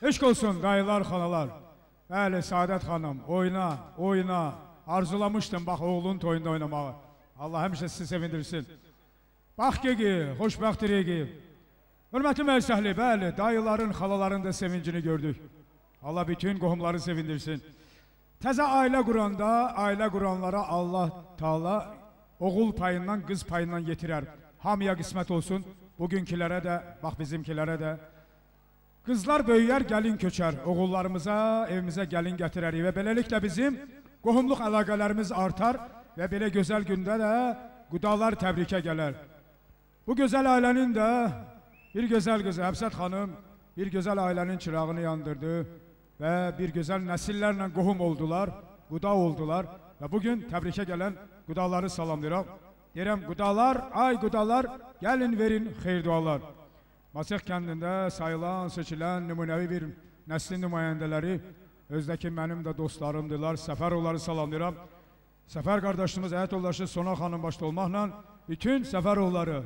Eşq olsun dayılar, xalalar. Bəli, Saadət xanım, oyna, oyna. Arzulamışdım, bax, oğlun toyunda oynamağı. Allah həmişə sizi sevindirsin. Bax gegi, xoşbəxtdir egi. Hörmətli məclis əhli, bəli, dayıların, xalaların da sevincini gördük. Allah bütün qohumları sevindirsin. Təzə ailə quranda, ailə quranlara Allah Taala oğul payından, qız payından yetirər. Hamıya qismət olsun. Bugünkülərə də, bax bizimkilərə də. Qızlar böyüyər, gəlin köçər. Oğullarımıza, evimizə gəlin gətirərik və beləliklə bizim qohumluq əlaqələrimiz artar və belə gözəl gündə də qudalar təbrikə gələr. Bu gözəl ailənin də bir gözəl qızı Həfsət xanım bir gözəl ailənin çırağını yandırdı və bir gözəl nəsillərlə qohum oldular, quda oldular və bugün təbrikə gələn qudaları salamlayıram. Deyirəm, qudalar, ay qudalar, gəlin verin xeyir dualar. Masix kəndində sayılan, seçilən nümunəvi bir nəslin nümayəndələri, özdəki mənim də dostlarımdırlar, Səfərovları salamlayıram. Səfər qardaşımız, həyat yoldaşı Sona xanım başda olmaqla bütün Səfərovları,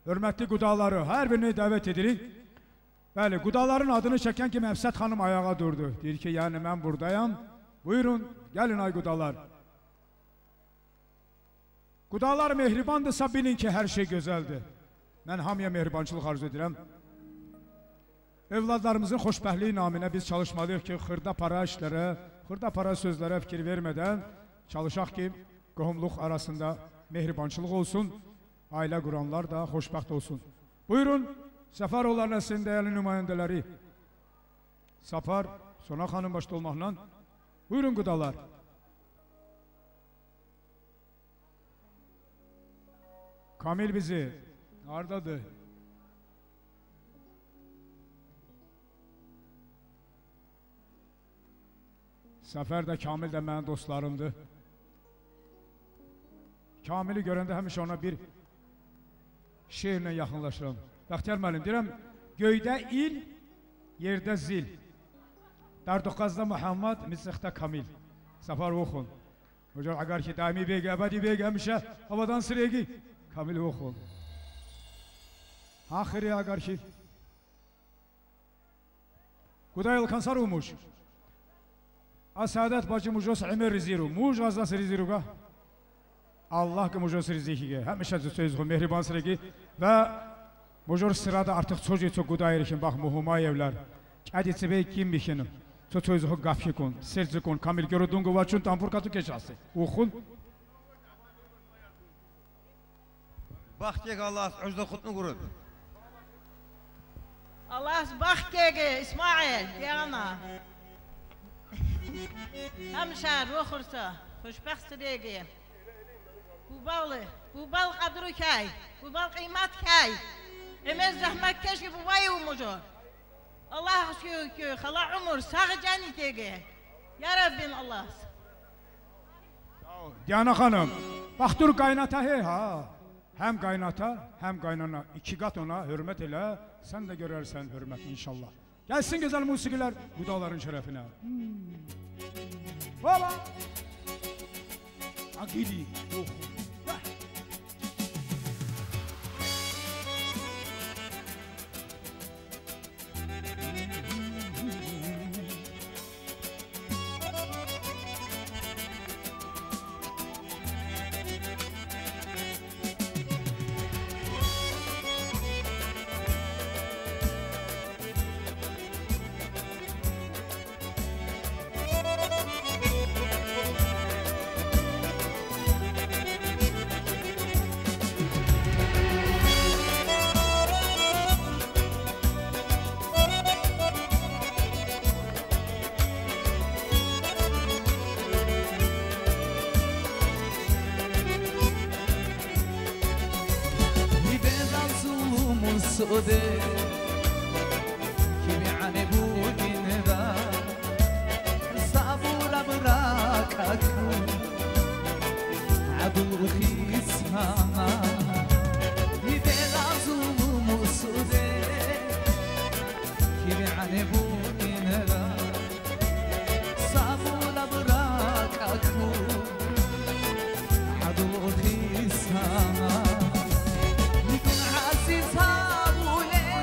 hörmətli qudaları, hər birini dəvət edirik. Bəli, qudaların adını çəkən kimi Həfsət xanım ayağa durdu. Deyir ki, yəni mən buradayam. Buyurun, gəlin ay qudalar. Qudalar mehribandırsa bilin ki, hər şey gözəldir. Mən hamıya mehribançılıq arzu edirəm. Övladlarımızın xoşbəxtliyi naminə biz çalışmalıyıq ki, xırda para işlərə, xırda para sözlərə fikir vermədən çalışaq ki, qohumluq arasında mehribançılıq olsun, ailə quranlar da xoşbəxt olsun. Buyurun, Səfərovlar nəslinin dəyərli nümayəndələri, Safar, Sona xanım başda olmaqla, buyurun qudalar. Kamil bizi, hardadır? Səfər də Kamil də mənim dostlarımdır. Kamili görəndə həmişə ona bir şeirlə yaxınlaşıram. Bəxtiyar müəllim, deyirəm, göydə il, yerdə zil. Dardoqqazda Muhammad, Mizəxdə Kamil. Səfər oxun. Hocam, əgər ki, daimi beygi, əbədi beygi, həmişə havadan sıregi, Kamil oxun. Axiri əgər ki, Qudayıl kansar olmuş. Asadat bacı mujos əmir riziru. Muj azas riziru ga. Allah ki mujos riziki. Həmişə söz mehriban sıregi və mujor sırada artıq çocuq qudayırkin bax Muhumayevlər. Ədicə kim bikin. Çocuq qafşikon, sercikon, Kamil görüdüngü vaçun tampurkatu keçası. Oxun. Bax ki Allah özdə xutnu qurub. Allah bax ki İsmail, yana. Həmişə roxursa, xoşbəxt sıregi. Bu bal qadru kay, bu bal qiymat kay. Emez zəhmət keş ki bu vay umujor. Allah ki xala umur sağ cani kege. Ya Rabbim Allah. Diana xanım, bax dur qaynata hey ha. Həm qaynata, həm qaynana iki qat ona hörmət elə, sən də görərsən hörmət inşallah. Gəlsin gözəl musiqilər qudaların şərəfinə. Hola! Agili, oxu. لكن عزيز هابولي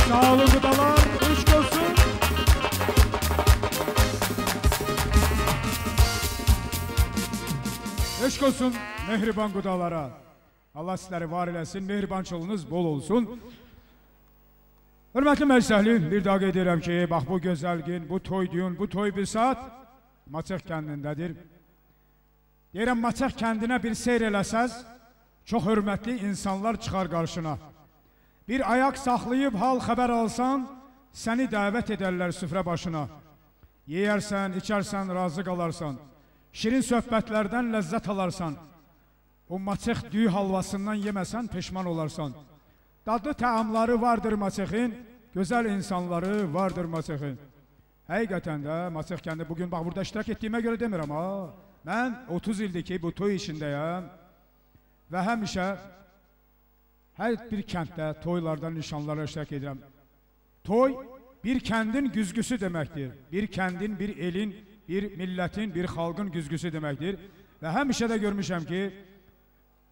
Sağ olun gıdalar, eşk olsun. Eşk olsun mehriban gıdalara. Allah sizleri var eləsin, mehribançılığınız bol olsun. Hörmətli məclis əhli, bir daha qeyd edirəm ki, bax bu gözəl gün, bu toy düyün, bu toy bir saat Maçıq kəndindədir. Deyirəm, Maçıq kəndinə bir seyr eləsəz, çox hörmətli insanlar çıxar qarşına. Bir ayaq saxlayıb hal xəbər alsan, səni dəvət edərlər süfrə başına. Yeyərsən, içərsən, razı qalarsan. Şirin söhbətlərdən ləzzət alarsan. O Maçıq düyü halvasından yeməsən, peşman olarsan. Dadlı təamları vardır Maçıxın, gözəl insanları vardır Maçıxın. Həqiqətən də Maçıq kəndi bugün bax burada iştirak etdiyimə görə demirəm ha. Mən 30 ildir ki bu toy işindəyəm və həmişə hər bir kənddə toylarda, nişanlara iştirak edirəm. Toy bir kəndin güzgüsü deməkdir. Bir kəndin, bir elin, bir millətin, bir xalqın güzgüsü deməkdir. Və həmişə də görmüşəm ki,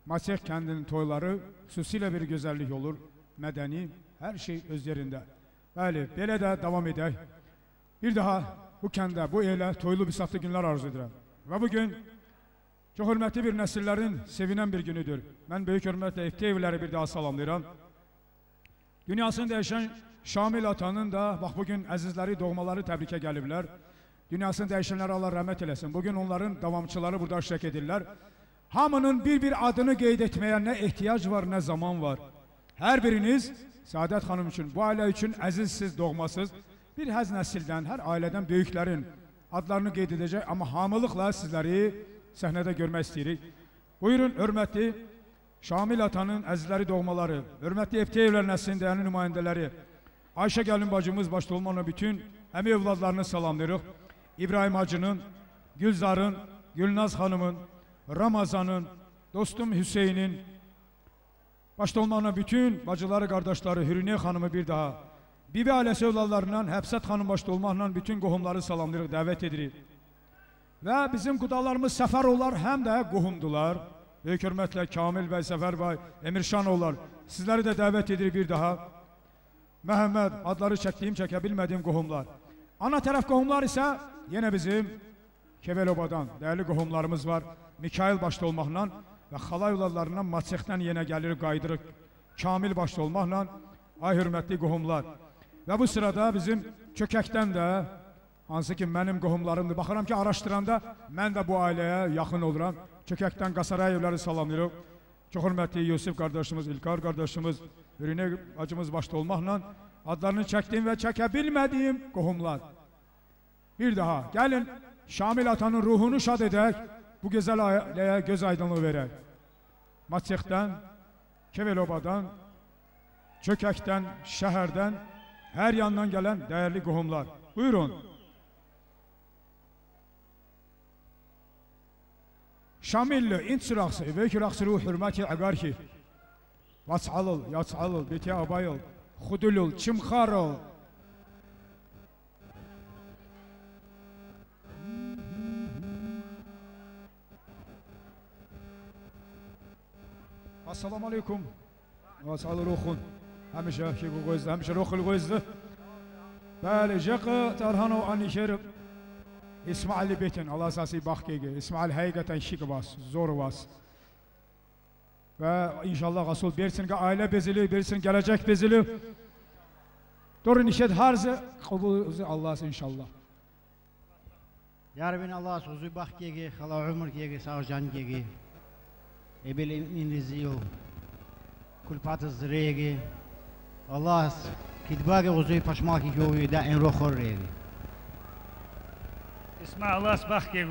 Maçıq kəndinin toyları xüsusilə bir gözəllik olur, mədəni, hər şey öz yerində. Bəli, belə də davam edək. Bir daha bu kəndə, bu elə toylu bisatlı günlər arzu edirəm. Və bugün çox hörmətli bir nəsillərin sevinən bir günüdür. Mən böyük hörmətlə Efteyevləri bir daha salamlayıram. Dünyasını dəyişən Şamil atanın da, bax bugün əzizləri, doğmaları təbrikə gəliblər. Dünyasını dəyişənlərə Allah rəhmət eləsin. Bugün onların davamçıları burada iştirak edirlər. Hamının bir-bir adını qeyd etməyə nə ehtiyac var, nə zaman var. Hər biriniz Səadət xanım üçün, bu ailə üçün əzizsiz, doğmasız, bir həz nəsildən, hər ailədən böyüklərin adlarını qeyd edəcək, amma hamılıqla sizləri səhnədə görmək istəyirik. Buyurun, hörmətli Şamil atanın əzizləri, doğmaları, hörmətli Efteyevlər nəslinin dəyərli nümayəndələri, Ayşə gəlin bacımız başda olmaqla bütün əmi övladlarını salamlayırıq. İbrahim Hacının, Gülzarın, Gülnaz xanımın, Ramazanın, dostum Hüseynin, başda olmaqla bütün bacıları, qardaşları, Hürniyə xanımı bir daha, Bibi ailəsi övladlarından Həbsət xanım başda olmaqla bütün qohumları salamlayırıq, dəvət edirik. Və bizim qudalarımız Səfərovlar həm də qohumdular. Böyük hörmətlə Kamil bəy, Səfər bəy, Emirşanovlar, sizləri də dəvət edirik bir daha. Məhəmməd, adları çəkdiyim, çəkə bilmədiyim qohumlar. Ana tərəf qohumlar isə yenə bizim Kevelobadan dəyərli qohumlarımız var. Mikail başda olmaqla və xala övladlarından Maçıxdan yenə gəlir, qayıdırıq. Kamil başda olmaqla, ay hörmətli qohumlar. Və bu sırada bizim Çökəkdən də, hansı ki mənim qohumlarımdır, baxıram ki araşdıranda mən də bu ailəyə yaxın oluram. Çökəkdən Qasarayevləri salamlayırıq. Çox hörmətli Yusuf qardaşımız, İlkar qardaşımız, Hürünə bacımız başda olmaqla adlarını çəkdiyim və çəkə bilmədiyim qohumlar. Bir daha gəlin Şamil atanın ruhunu şad edək, bu gözəl ailəyə göz aydınlığı verək. Maçıxdan, Kevelobadan, Çökəkdən, şəhərdən, hər yandan gələn dəyərli qohumlar. Buyurun. Şamilli, inç raqsı, evək raqsı ruh hürməti əqarki. Vaçalıl, yaçalıl, beti abayıl, xudulul, çimxarıl. Assalamu aleykum. Vaçalıl ruhun. Həmişə ki qoyuzdu, həmişə ruhul qoyuzdu. Bəli, Jəqə Tərhanov Anişer İsmail Betin, Allah əsası bax ki, İsmail həqiqətən şik vas, zor vas. Və inşallah Rasul bersin ki, ailə bezili, bersin gələcək bezili. Doğru nişet harzı, qabul Allah inşallah. Yarbin Allah sözü bax ki, xala ömür ki, sağ can ki, ebel inliziyo, kulpatı zregi, Allah kidbage uzuy paşmak ki da en roxor regi. İsmail Allah bax ki.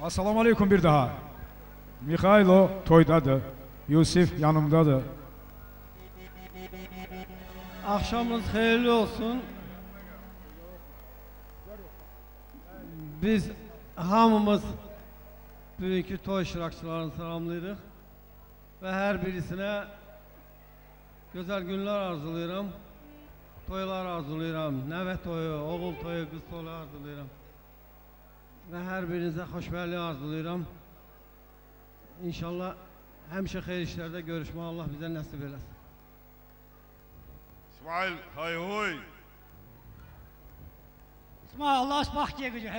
Assalamu aleykum bir daha. Mikhailo toydadır, Yusuf yanımdadır. Akşamınız hayırlı olsun. Biz hamımız bugünkü toy iştirakçılarını salamlayırıq və hər birisine güzel günler arzulayıram. Toylar arzulayıram. Nəvə toyu, oğul toyu, qız toyu arzulayıram. Və hər birinizə xoşbəxtlik arzulayıram. İnşallah Həmişə xeyir işlərdə görüşmək Allah bizə nəsib eləsin. İsmail, hay huy. İsmail, Allah asbaq ki, gücü.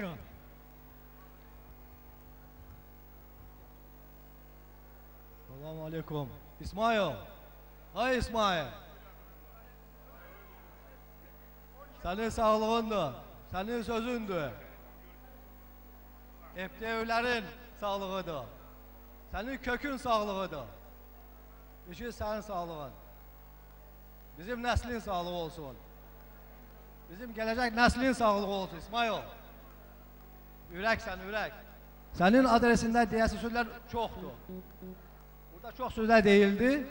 Salam aleyküm. İsmail. Ay İsmail. Sənin sağlığındır, sənin sözündür. FDÜ'lərin sağlığıdır. Sənin kökün sağlığıdır. İşi sənin sağlığın. Bizim nəslin sağlığı olsun. Bizim gələcək nəslin sağlığı olsun İsmail. Ürək sən, ürək. Sənin adresində deyəsi sözlər çoxdur. Burada çox sözlər deyildi.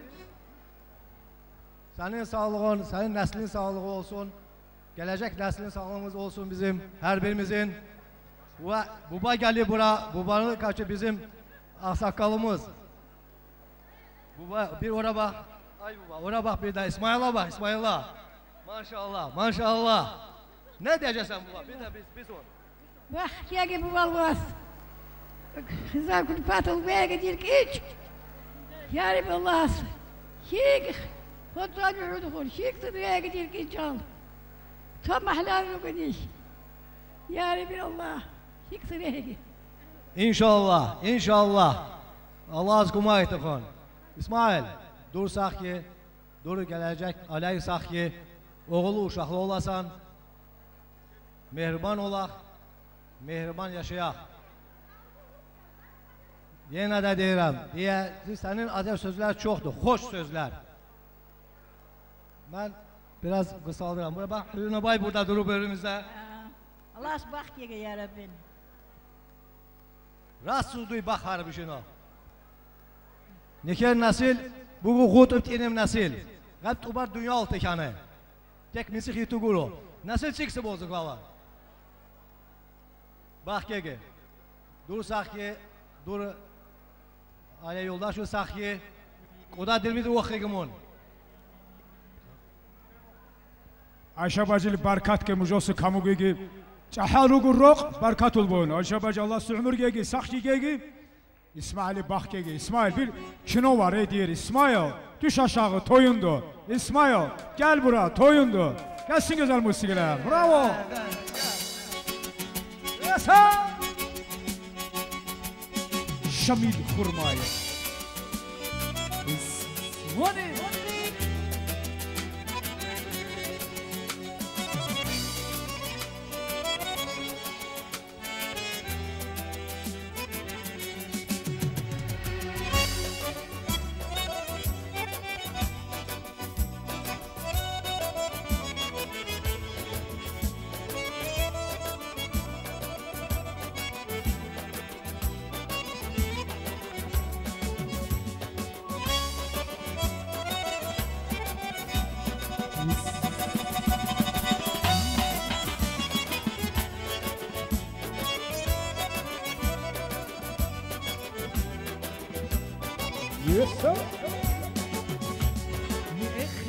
Sənin sağlığın, sənin nəslin sağlığı olsun. Gələcək nəslin sağlığımız olsun bizim, hər birimizin. Və buba gəlib bura, bubanın karşı bizim ağsaqqalımız. Buba, bir ora bax, ay buba, ora bax bir də İsmaila bax, İsmaila. Maşallah, maşallah. Nə deyəcəksən buba? Bir də biz on. Bax, gəgi bubalvas. Zakul patıl bəgə deyir ki, hiç. Ya Rabbi Allah, şik, خد رجل شيك تبيعك ديرك إن شاء الله. ثم حلال وقديش. Ya Rabbi Allah, şik تبيعك. İnşallah, inşallah. Allah az kumayt xon. İsmail, dursaq ki, dur gələcək aleysaq ki, oğulu uşaqlı olasan, mehriban olaq, mehriban yaşayaq. Yenə də deyirəm, deyə sənin acəb sözlər çoxdur, xoş sözlər. Mən biraz qısaldıram. Bura bax, Hürnabay burada durub önümüzdə. Allah bax ki, ya Rabbim. Rast sözlüyü bax harbişino. Neker nəsil, bu qut öptinim nəsil. Qəb tubar dünya altı kanı. Tek misixi tuquru. Nəsil çıxsı bozuqlava. Bax ki, dursaq ki, dur ailə yoldaş olsaq ki, qoda dilimizi oxuyumun. Ayşə bacı barkat ki mujosu kamugi çaharugu roq barkat ol boyun. Ayşə bacı Allah ömür gegi, saxki gegi. İsmaili bax gegi. İsmail bir kino var deyir. İsmail düş aşağı toyundu. İsmail gel bura toyundu. Gelsin güzel musikiler. Bravo. Yasa. Şamil Hurmayı. İsmail. Yes, sir. Yes.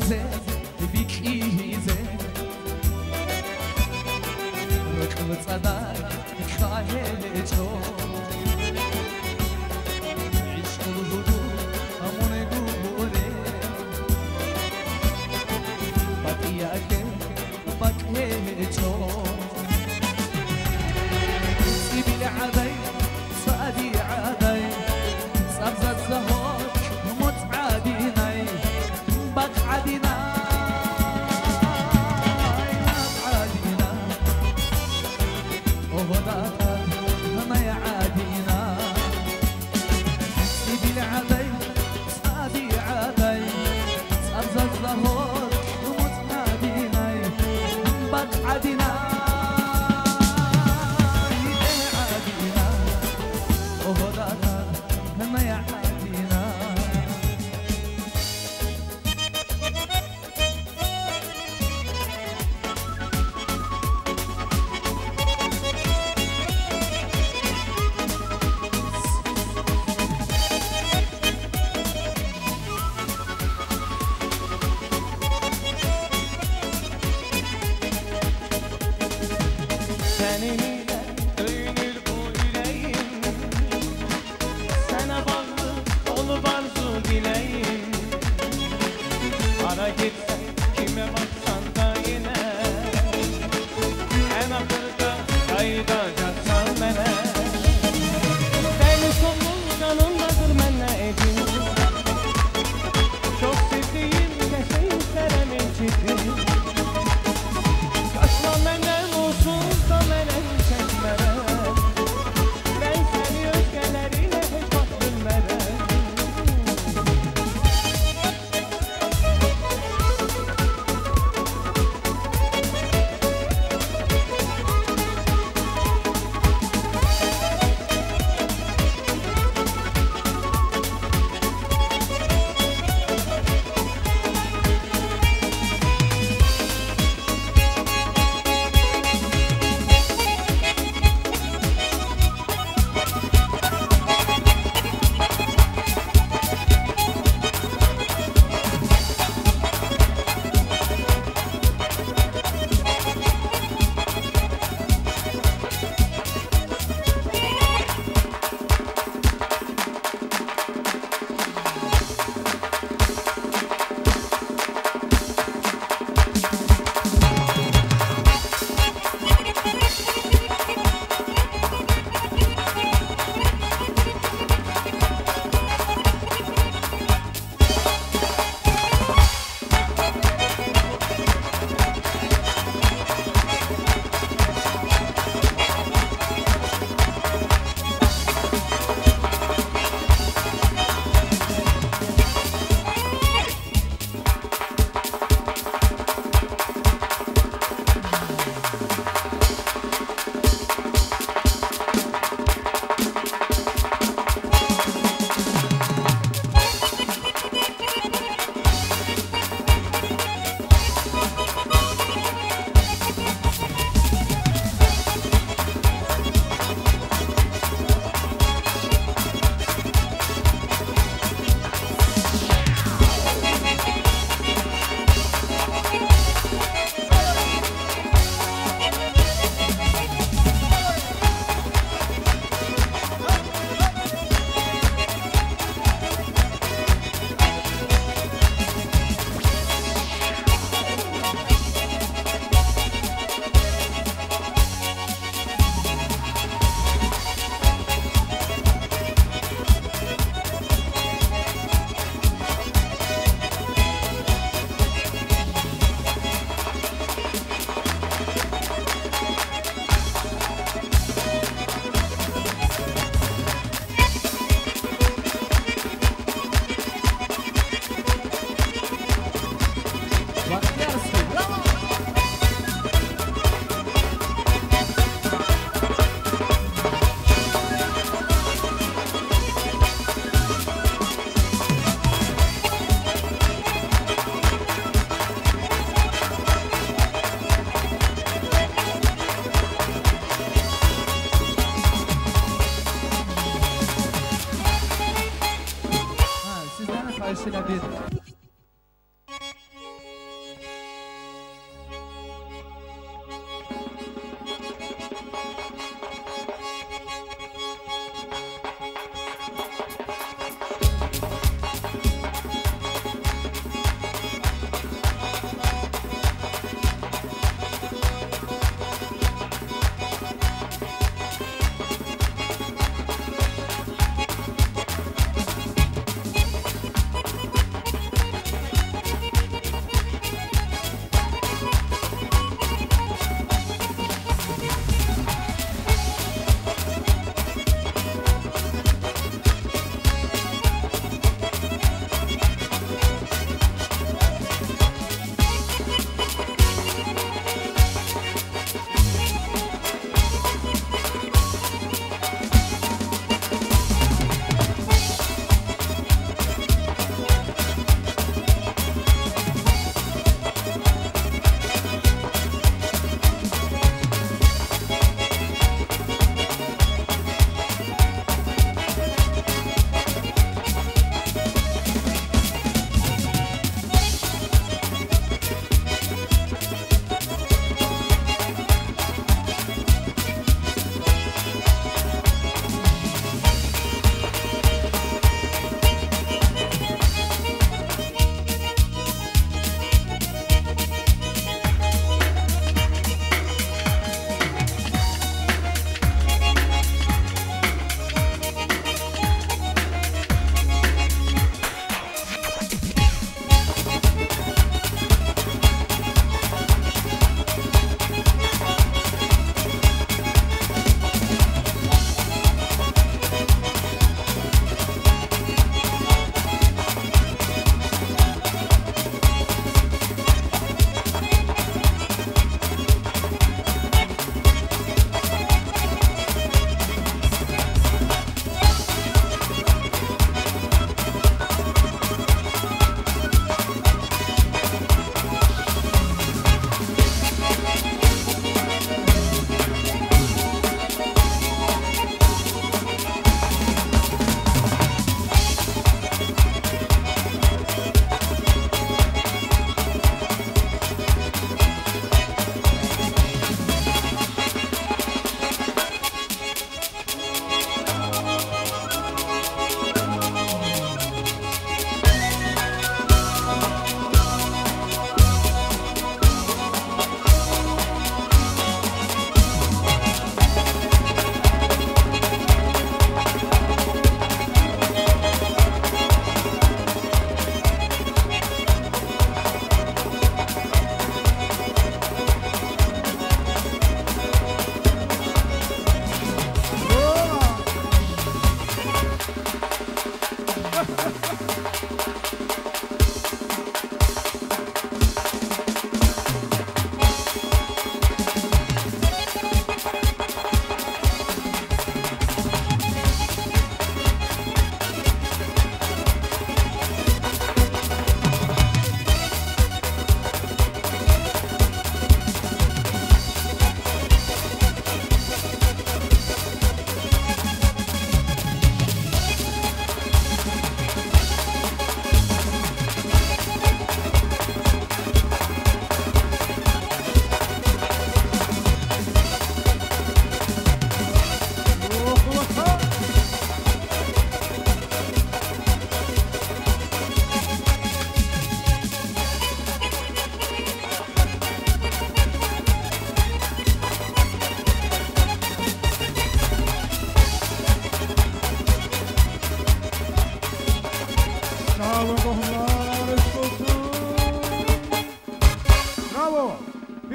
Ზე ბიკიზე როკლწადა ხაჰეჭო იშყლჰუდუ ამონეგურე პატიაკე ბაკეჭო სიბილ ადაი სადი ადაი საბზად ზაჰოჩ მოწადინაი ბაკადინა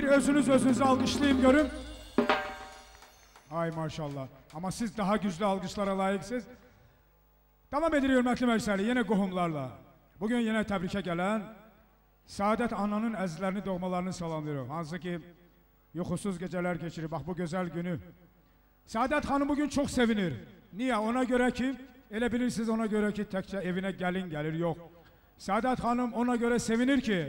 Bir özünüz özünüzü alqışlayın görüm. Ay maşallah. Amma siz daha güclü alqışlara layiqsiniz. Davam edirik hörmətli məclisləri, yenə qohumlarla. Bugün yenə təbrikə gələn Saadət ananın əzizlərini, doğmalarını salamlayırıq. Hansı ki, yuxusuz gecələr keçirir. Bax bu gözəl günü. Saadət xanım bugün çox sevinir. Niyə? Ona görə ki, elə bilirsiniz ona görə ki, təkcə evinə gəlin gəlir, yox. Saadət xanım ona görə sevinir ki,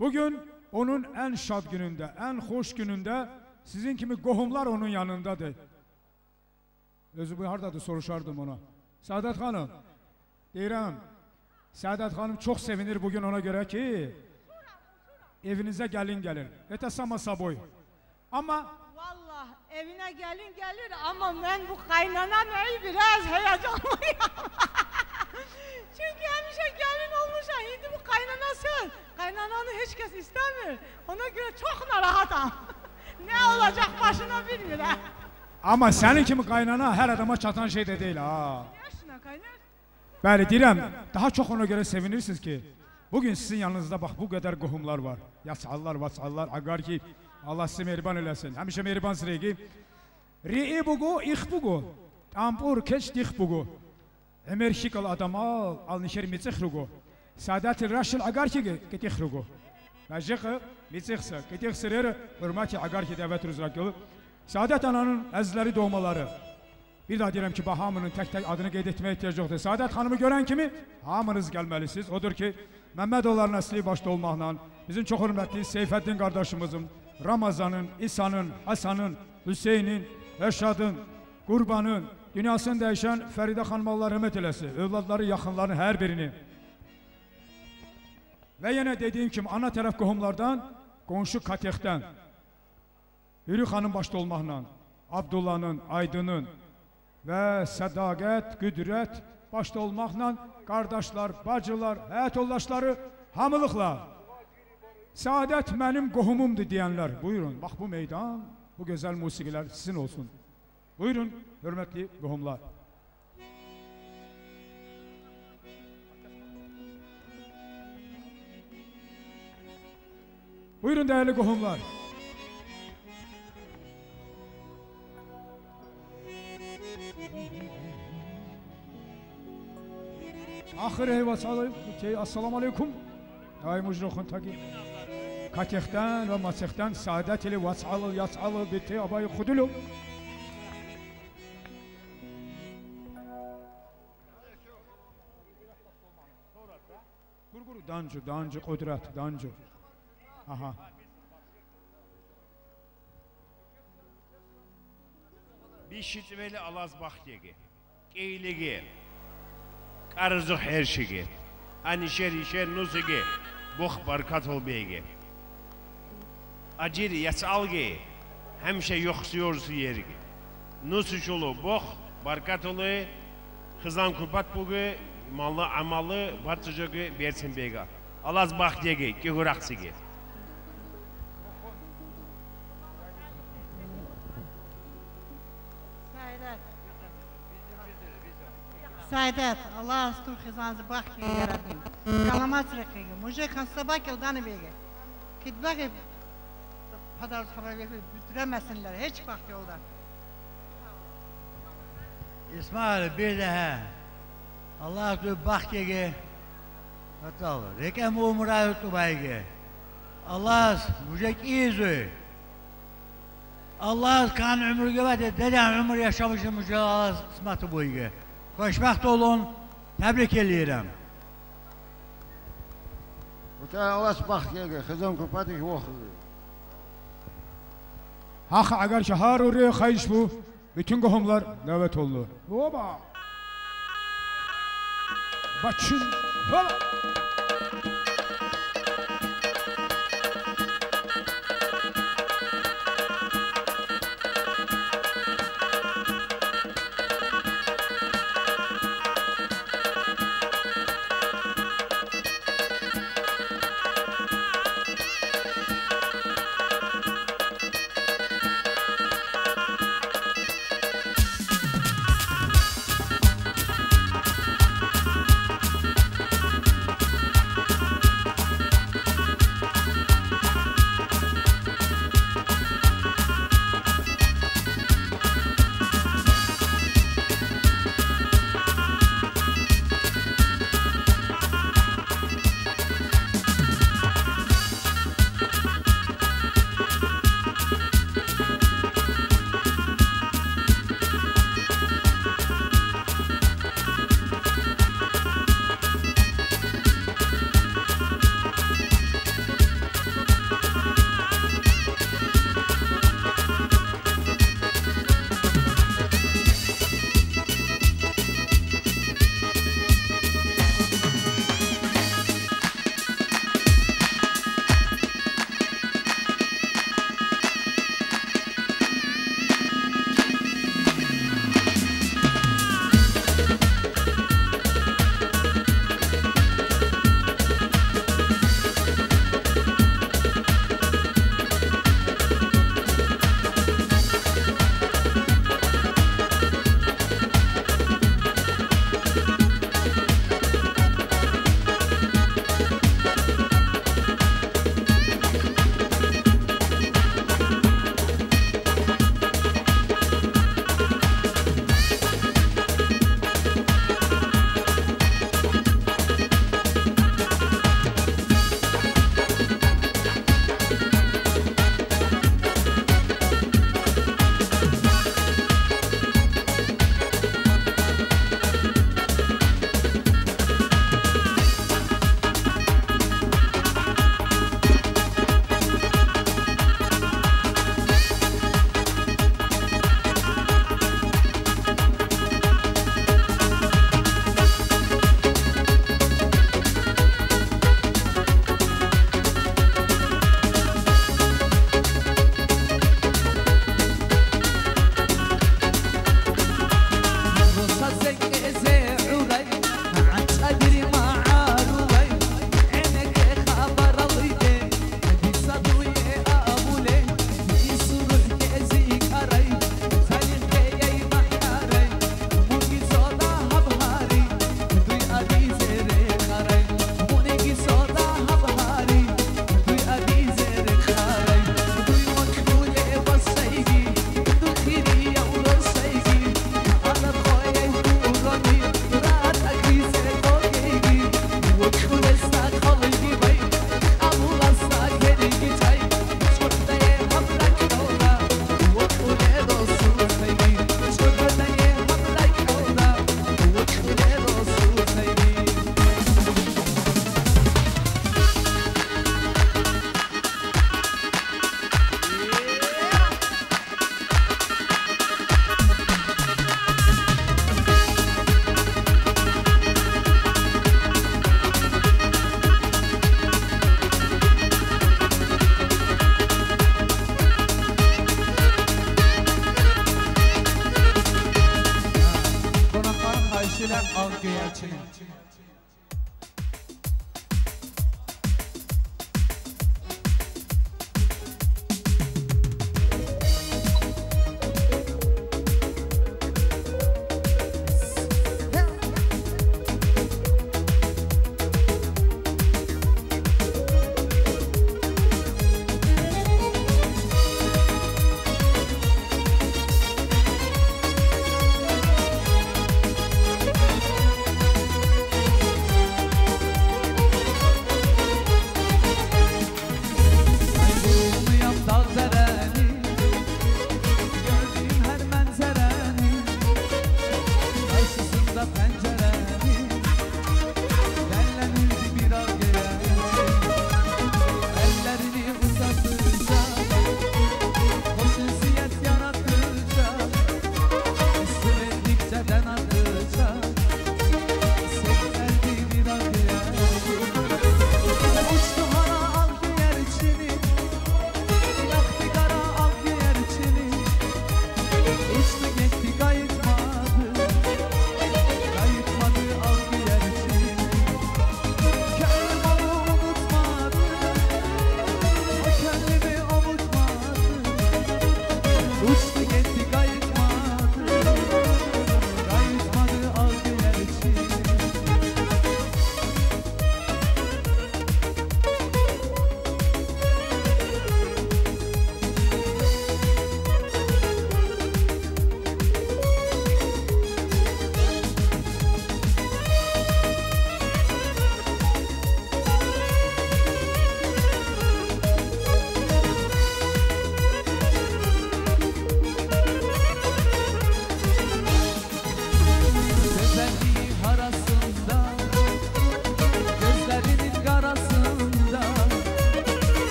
bugün onun ən şad günündə, ən xoş günündə sizin kimi qohumlar onun yanındadır. Özü bu hardadır, soruşardım ona. Saadət xanım, deyirəm, Saadət xanım çox sevinir bugün ona görə ki, evinizə gəlin gəlir. Etə sama saboy. Amma Vallahi evine gelin gelir ama ben bu kaynana neyi biraz heyecanlıyım. Çünkü hemşe gelin olmuşam, şimdi bu kaynanası. Kaynananı hiç kes istemiyor. Ona göre çok narahatam. Ne olacak başına bilmiyorum. Ama senin kimi kaynana her adama çatan şey de değil ha. Yaşına kaynar. Bəli deyirəm, daha çox ona görə sevinirsiniz ki, bugün sizin yanınızda bax bu qədər qohumlar var. Yasallar, vasallar, agar ki, Allah sizi mehriban eləsin. Həmişə mehriban sırayı. Ri'i bugu, ix bugu. Tampur keç dix bugu. Emer şikal adam al, al nişer mitsix rugu. Saadət-i raşil agar ki, getix rugu. Vəciq mitsixsə, getix sırır, hörməti agar ki, dəvət rüzrak yolu. Saadət ananın əzizləri doğmaları. Bir daha deyirəm ki, bax hamının tək-tək adını qeyd etməyə ehtiyac yoxdur. Saadət xanımı görən kimi hamınız gəlməlisiniz. Odur ki, Məmmədoğullar nəsli başda olmaqla bizim çox hörmətli Seyfəddin qardaşımızın, Ramazanın, İsa'nın, Hasan'ın, Hüseynin, Rəşadın, Qurbanın, dünyasını dəyişən Fəridə xanım Allah rəhmət eləsin. Övladları, yaxınlarının hər birini. Və yenə dediyim kimi ana tərəf qohumlardan, qonşu Katexdən, Hürü xanım başda olmaqla, Abdullah'ın, Aydın'ın və sədaqət, qüdrət başda olmaqla qardaşlar, bacılar, həyat yoldaşları hamılıqla Saadət mənim qohumumdur deyənlər, buyurun, bax bu meydan, bu gözəl musiqilər sizin olsun. Buyurun, hörmətli qohumlar. Buyurun dəyərli qohumlar. Axır eyvah assalamu aleykum. Ay mujroxun tagi. Katexdən və Masexdən saadət ili vaçalı, yaçalı, biti, abayı xudulu. Qurquru, dancı, dancı, qudrət, dancı. Aha. Bişitveli alaz baxtegi, qeyligi, qarzu herşigi, anişer işer nuzigi, box barkat olbegi. Acir yasalgi, həmişə yoxsuyorsu yergi. Nusuşulu box barkat olu, xızan kurbat bugu, mallı amalı batçıcıgı bersin bega. Alaz baxtegi, gihuraqsigi. Saadət, Allah astur xizanızı bax ki, yarabbim. Qalamat rəqigi, mujek hansabak yıldanı begi. Kidbağı padar xəbər büdürəməsinlər, heç vaxt yolda. İsmail, bir daha. Allah astur bax ki, rəqəm umrayı tubaygi. Allah mujek izi. Allah kan ömür göbət, deden ömür yaşamışım mujek Allah qisməti buygi. Xoşbəxt olun, təbrik eləyirəm. Allah baxt gəlir, xızam kupatı yoxdur. Hax, əgər ki, har oraya xayiş bu, bütün qohumlar dəvət olunur. Oba! Bakın, hoba!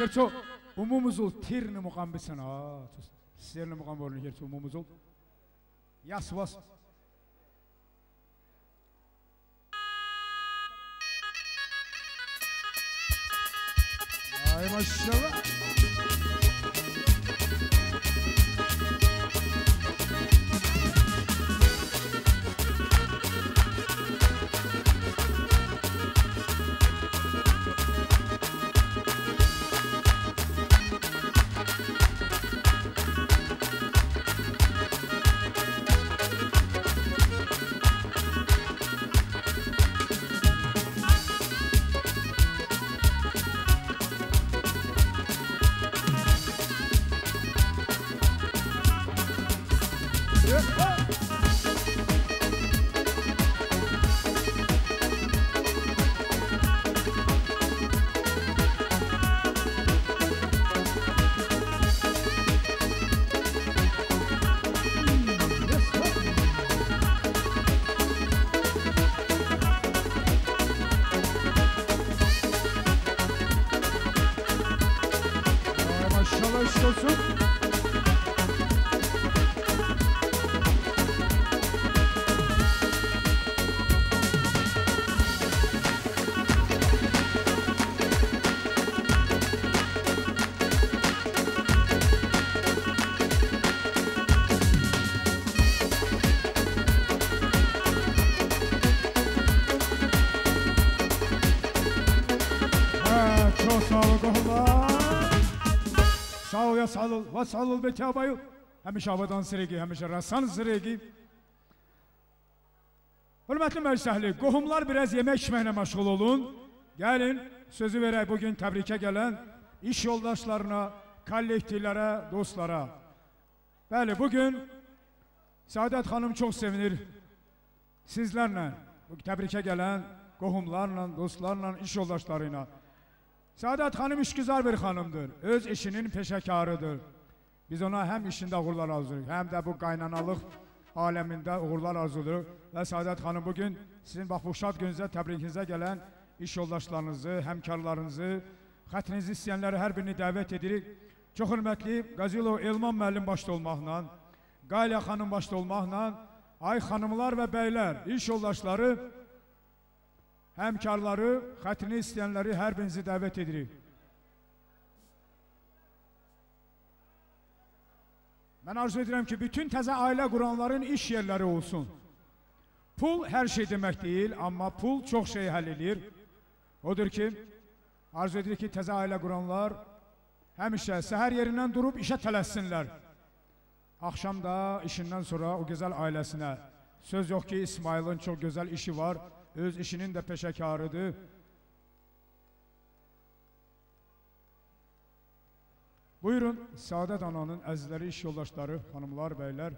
Herço umumuzul tirni muqam bitsin. Sirni muqam borni herço umumuzul. Yas vas. Ay maşallah. Sağ ol betabayı. Həmişə avadan siregi, həmişə rasan siregi. Hörmətli məclis əhli, qohumlar biraz yemək içməklə məşğul olun. Gəlin, sözü verək bugün təbrikə gələn iş yoldaşlarına, kollektivlərə, dostlara. Bəli, bugün Səadət xanım çox sevinir sizlərlə, bu təbrikə gələn qohumlarla, dostlarla, iş yoldaşları ilə. Səadət xanım işgüzar bir xanımdır, öz işinin peşəkarıdır. Biz ona həm işində uğurlar arzulayırıq, həm də bu qaynanalıq aləmində uğurlar arzulayırıq. Və Səadət xanım bugün sizin bax bu şad gününüzə, təbrikinizə gələn iş yoldaşlarınızı, həmkarlarınızı, xətrinizi istəyənləri hər birini dəvət edirik. Çox hörmətli Qazilov Elman müəllim başda olmaqla, Qaliya xanım başda olmaqla, ay xanımlar və bəylər, iş yoldaşları, həmkarları, xətrini istəyənləri hər birinizi dəvət edirik. Mən arzu edirəm ki, bütün təzə ailə quranların iş yerləri olsun. Pul hər şey demək deyil, amma pul çox şey həll edir. Odur ki, arzu edirik ki, təzə ailə quranlar həmişə səhər yerindən durub işə tələssinlər. Axşam da işindən sonra o gözəl ailəsinə. Söz yox ki, İsmailin çox gözəl işi var, öz işinin də peşəkarıdır. Buyurun, Səadət ananın əzizləri, iş yoldaşları, xanımlar, bəylər.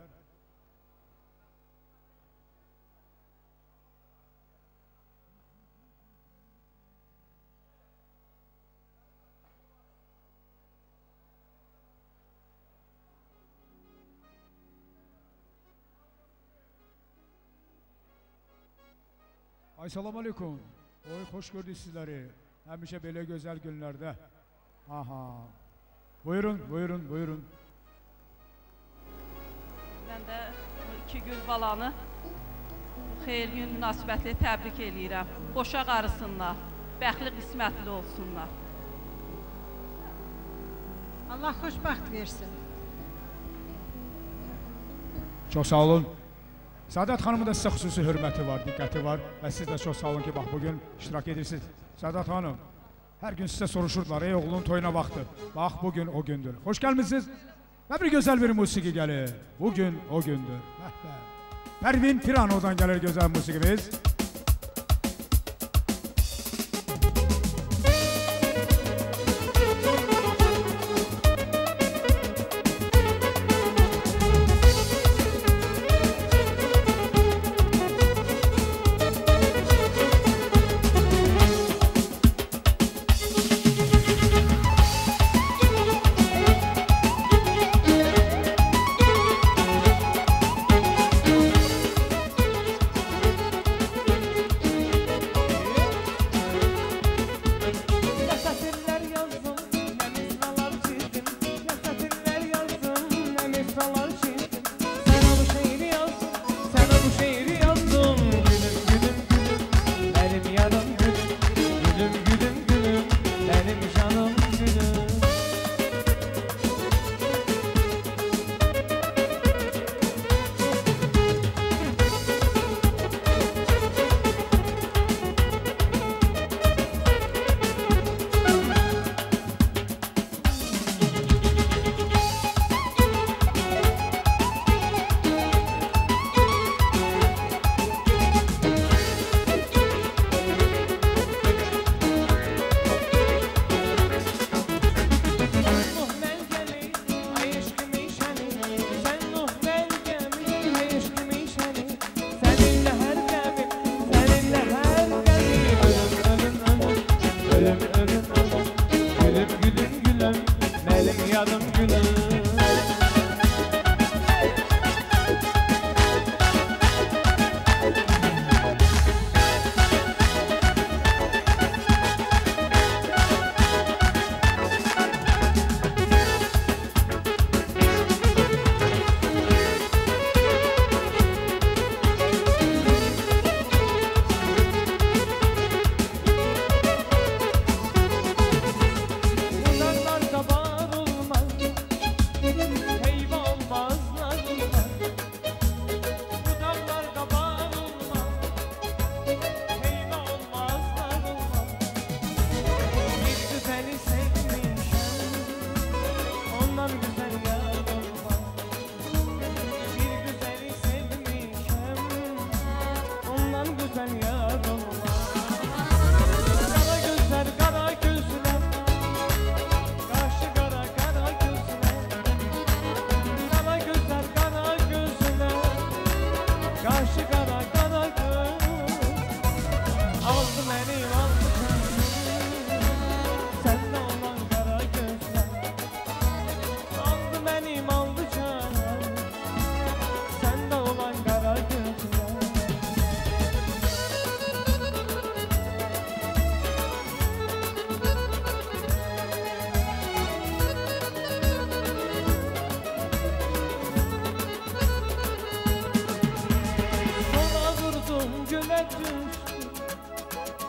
Ay, salam aleyküm. Oy, xoş gördük sizləri. Həmişə belə gözəl günlərdə. Aha. Buyurun, buyurun, buyurun. Mən də bu iki gül balanı bu xeyir gün münasibətli təbrik eləyirəm. Boşa qarısınlar, bəxtli qismətli olsunlar. Allah xoşbəxt versin. Çox sağ olun. Səadət xanımın da sizə xüsusi hörməti var, diqqəti var və siz də çox sağ olun ki, bax bugün iştirak edirsiniz. Səadət xanım, hər gün sizə soruşurdular, ey oğlunun toyuna vaxtı. Bax, bugün o gündür. Xoş gəlmişsiniz. Və bir gözəl bir musiqi gəlir. Bugün o gündür. Pərvin Pirano'dan gəlir gözəl musiqimiz. düştü,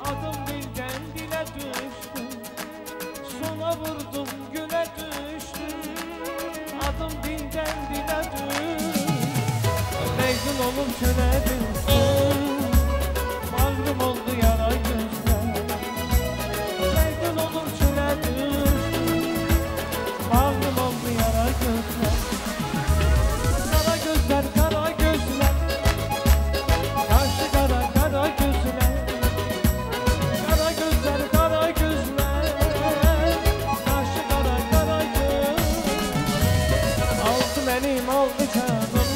adım dilden dile düştü. Sona vurdum güle düştü, adım dilden dile düştü. Mecnun olup çöle düştüm, bağrım oldu yara gözler. Mecnun olup çöle düştüm, bağrım oldu yara gözler. Kara gözler, kara gözler, karşı kara kara gözler. Kara gözler, kara gözler, karşı kara kara gözler. Aldı benim, aldı canım,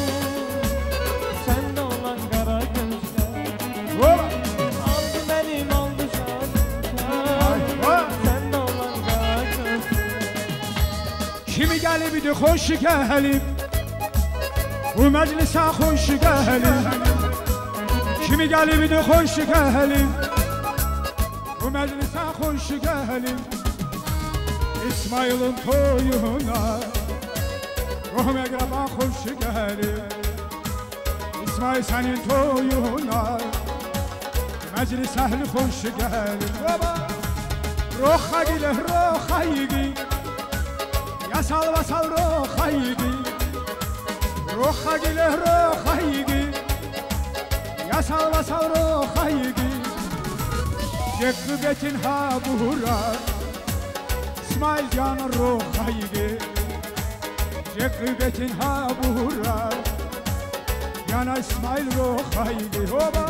sende olan kara gözler. Aldı benim, aldı canım, sende olan kara gözler. Kimi gəlib idi, xoş gəlib, bu məclisə xoş gəlib. Kimi gəlib idi, xoş gəlib, bu məclisə xoş gəlib. İsmail'in toyuna ruhum əqraba xoş gəlib. İsmail sənin toyuna məclis əhli xoş gəlib. Roxa gilə roxa yigi, yasal vasal roxa yigi. Roxa gilə roxa yigi, yasal vasal roxa yigi. Cekbetin ha bura, İsmail can roxa yigi. Cekbetin ha bura, yana İsmail roxa yigi. Hoba!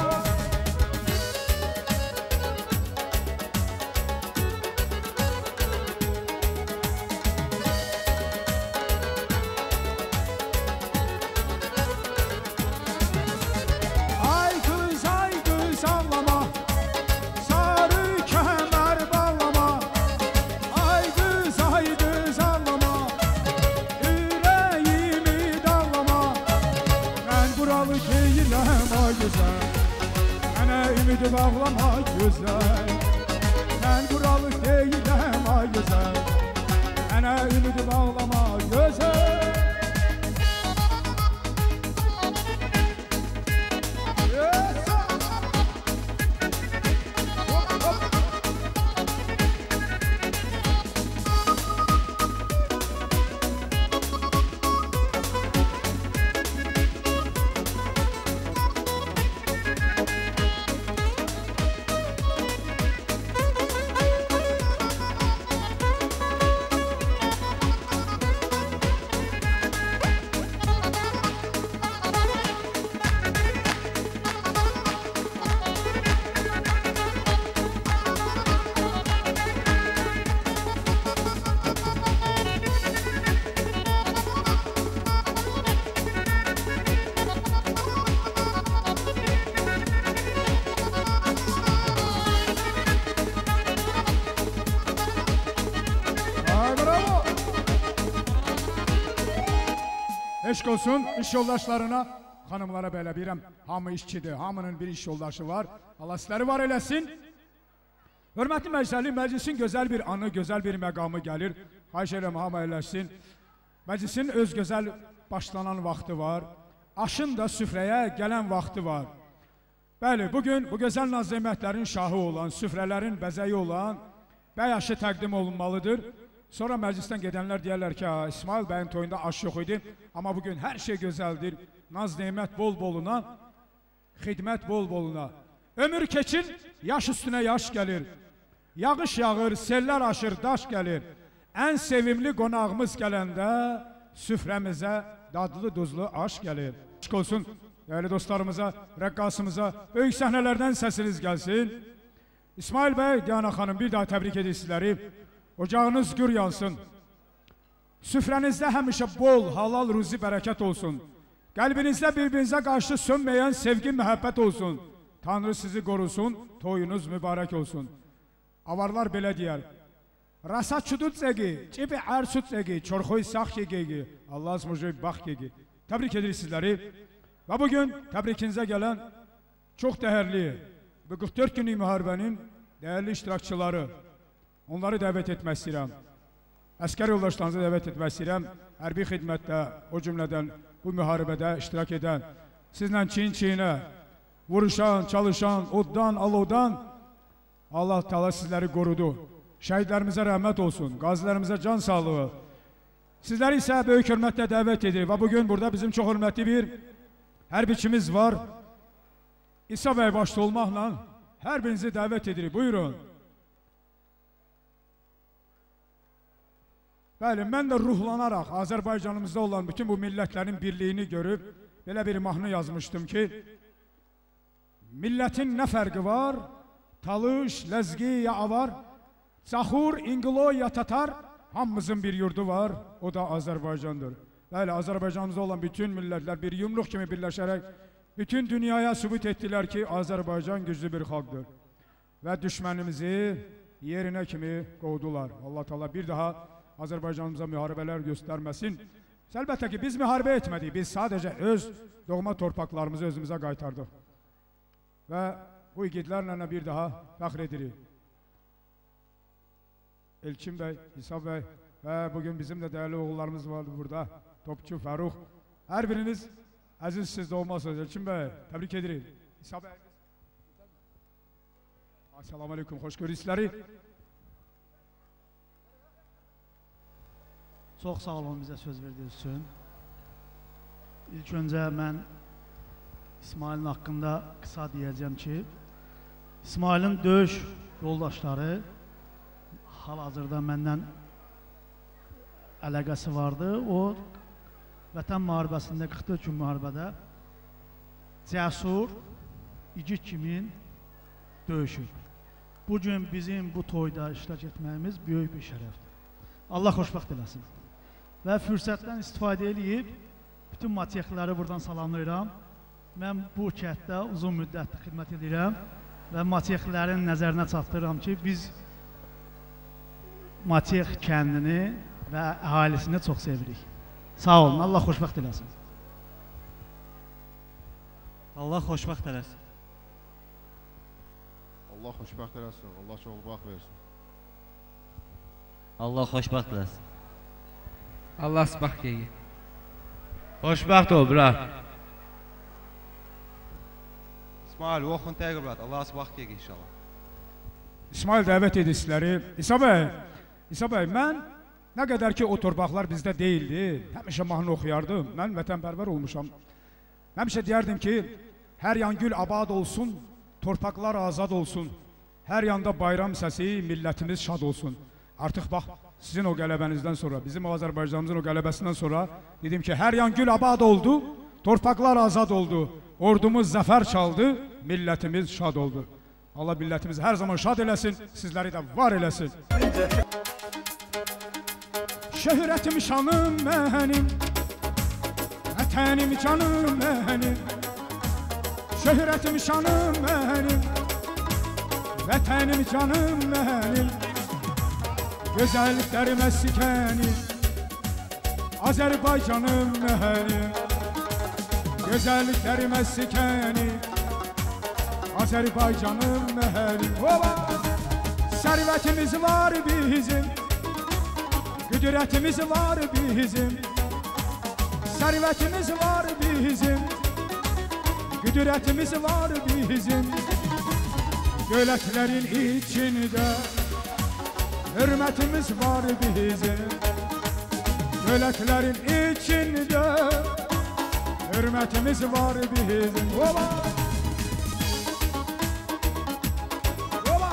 Ay kız ağlama, sarı kemer bağlama. Ay kız ağlama, yüreğimi dağlama. Ben buralı deyiləm ay güzel, mənə ümidi bağlama güzel. Ben buralı deyiləm ay güzel, mənə ümidi bağlama güzel. Eşq olsun iş yoldaşlarına, xanımlara belə bilirəm, hamı işçidir, hamının bir iş yoldaşı var. Allah sizləri var eləsin. Hörmətli məclisli, məclisin gözəl bir anı, gözəl bir məqamı gəlir. Xahiş edirəm, hamı eləsin. Məclisin öz gözəl başlanan vaxtı var. Aşın da süfrəyə gələn vaxtı var. Bəli, bugün bu gözəl naz nemətlərin şahı olan, süfrələrin bəzəyi olan bəy aşı təqdim olunmalıdır. Sonra məclisdən gedənlər deyərlər ki, İsmail bəyin toyunda aş yox idi. Amma bugün hər şey gözəldir. Naz nemət bol boluna, xidmət bol boluna. Ömür keçir, yaş üstünə yaş gəlir. Yağış yağır, sellər aşır, daş gəlir. Ən sevimli qonağımız gələndə süfrəmizə dadlı duzlu aş gəlir. Eşq olsun değerli dostlarımıza, rəqqasımıza, böyük səhnələrdən səsiniz gəlsin. İsmail bəy, Diana xanım bir daha təbrik edir sizləri. Ocağınız gür yansın. Süfrənizdə həmişə bol, halal, ruzi, bərəkət olsun. Qəlbinizdə bir-birinizə qarşı sönməyən sevgi, məhəbbət olsun. Tanrı sizi qorusun, toyunuz mübarək olsun. Avarlar belə deyər. Rasa çudutsegi, çipi ersutsegi, çorxoy saxyegegi, Allah azmujoy baxgegi. Təbrik edirik sizləri. Və bugün təbrikinizə gələn çox dəyərli bu 44 günlük müharibənin dəyərli iştirakçıları, onları dəvət etmək istəyirəm. Əskər yoldaşlarınızı dəvət etmək istəyirəm. Hərbi xidmətdə, o cümlədən bu müharibədə iştirak edən, sizlə çiyin-çiyinə Vuruşan, çalışan, oddan, alovdan Allah Teala sizleri korudu. Şehitlerimize rahmet olsun, gazilerimize can sağlığı. Sizleri ise büyük hürmetle davet edilir. Ve bugün burada bizim çok hürmetli bir hərbiçimiz var. İsa Bey başta olmakla her birinizi davet edilir. Buyurun. Bəli, mən də ruhlanaraq Azərbaycanımızda olan bütün bu millətlərin birliyini görüb belə bir mahnı yazmışdım ki, millətin nə fərqi var? Talış, Ləzgi ya Avar, Zaxur, İngiloy ya Tatar, hamımızın bir yurdu var, o da Azərbaycandır. Bəli, Azərbaycanımızda olan bütün millətlər bir yumruq kimi birləşərək bütün dünyaya sübut etdilər ki, Azərbaycan güclü bir xalqdır. Və düşmənimizi yerinə kimi qovdular. Allah Teala bir daha Azərbaycanımıza müharibələr göstərməsin. Əlbəttə ki, biz müharibə etmədik. Biz sadəcə öz doğma torpaqlarımızı özümüzə qaytardıq. Və bu igidlərlə bir daha fəxr edirik. Elçin bəy, İsa bəy və bugün bizim də dəyərli oğullarımız vardı burada. Topçu, Fərux. Hər biriniz əziz siz də olmazsınız. Elçin bəy, təbrik edirik. İsa bəy. Assalamu aleykum, xoş görürük sizləri. Çox sağ olun bizə söz verdiyiniz üçün. İlk öncə mən İsmailin haqqında qısa deyəcəm ki, İsmailin döyüş yoldaşları hal-hazırda məndən əlaqəsi vardı. O, Vətən müharibəsində, 44 gün müharibədə cəsur, igid kimin döyüşüb. Bugün bizim bu toyda iştirak etməyimiz böyük bir şərəfdir. Allah xoşbəxt eləsin. Və fürsətdən istifadə eləyib, bütün matexləri buradan salamlayıram. Mən bu kənddə uzun müddətli xidmət edirəm və matexlərin nəzərinə çatdırıram ki, biz Matex kəndini və əhalisini çox sevirik. Sağ olun, Allah xoşbəxt eləsin. Allah xoşbəxt eləsin. Allah xoşbəxt eləsin, Allah çox baxt versin. Allah xoşbəxt eləsin. Allah baxt yeyi. Xoşbəxt ol, brat. İsmail, oxun təqib, brat. Allah baxt yeyi inşallah. İsmail dəvət edir sizləri. İsa bəy, İsa bəy, mən nə qədər ki o torpaqlar bizdə deyildi, həmişə mahnı oxuyardım. Mən vətənpərvər olmuşam. Həmişə deyərdim ki, hər yan gül abad olsun, torpaqlar azad olsun. Hər yanda bayram səsi, millətimiz şad olsun. Artıq bax, sizin o qələbənizdən sonra, bizim Azərbaycanımızın o qələbəsindən sonra dedim ki, hər yan gül abad oldu, torpaqlar azad oldu, ordumuz zəfər çaldı, millətimiz şad oldu. Allah millətimizi hər zaman şad eləsin, sizləri də var eləsin. Şöhrətim şanım mənim, vətənim canım mənim. Şöhrətim şanım mənim, vətənim canım mənim. Güzellikler meskeni, Azerbaycanım mənim. Güzellikler meskeni, Azerbaycanım mənim. Oba! Servetimiz var bizim, qüdrətimiz var bizim. Servetimiz var bizim, qüdrətimiz var bizim. Gölətlərin içində hürmetimiz var bizim. Gölətlərin içində hürmetimiz var bizim. Oba! Oba!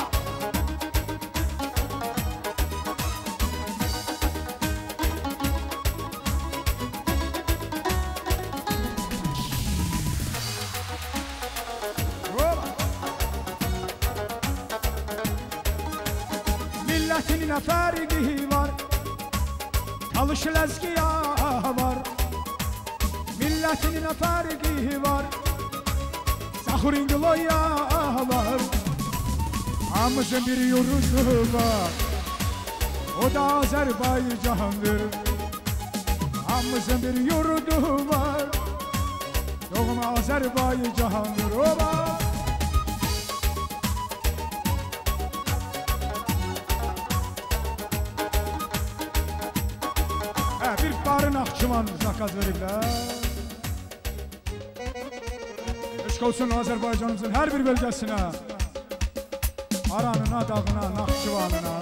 Oba! Milletin nə fərqi var, Talış Ləzgiya var. Milletin nə fərqi var, Zaxur İngiloya var. Hamımızın bir yurdu var, o da Azərbaycandır. Hamımızın bir yurdu var, doğma Azərbaycandır. Oba! Bir barın Naxçıvan zakaz veriblər. Eşq olsun Azərbaycanımızın hər bir bölgəsinə. Aranına, dağına, Naxçıvanına.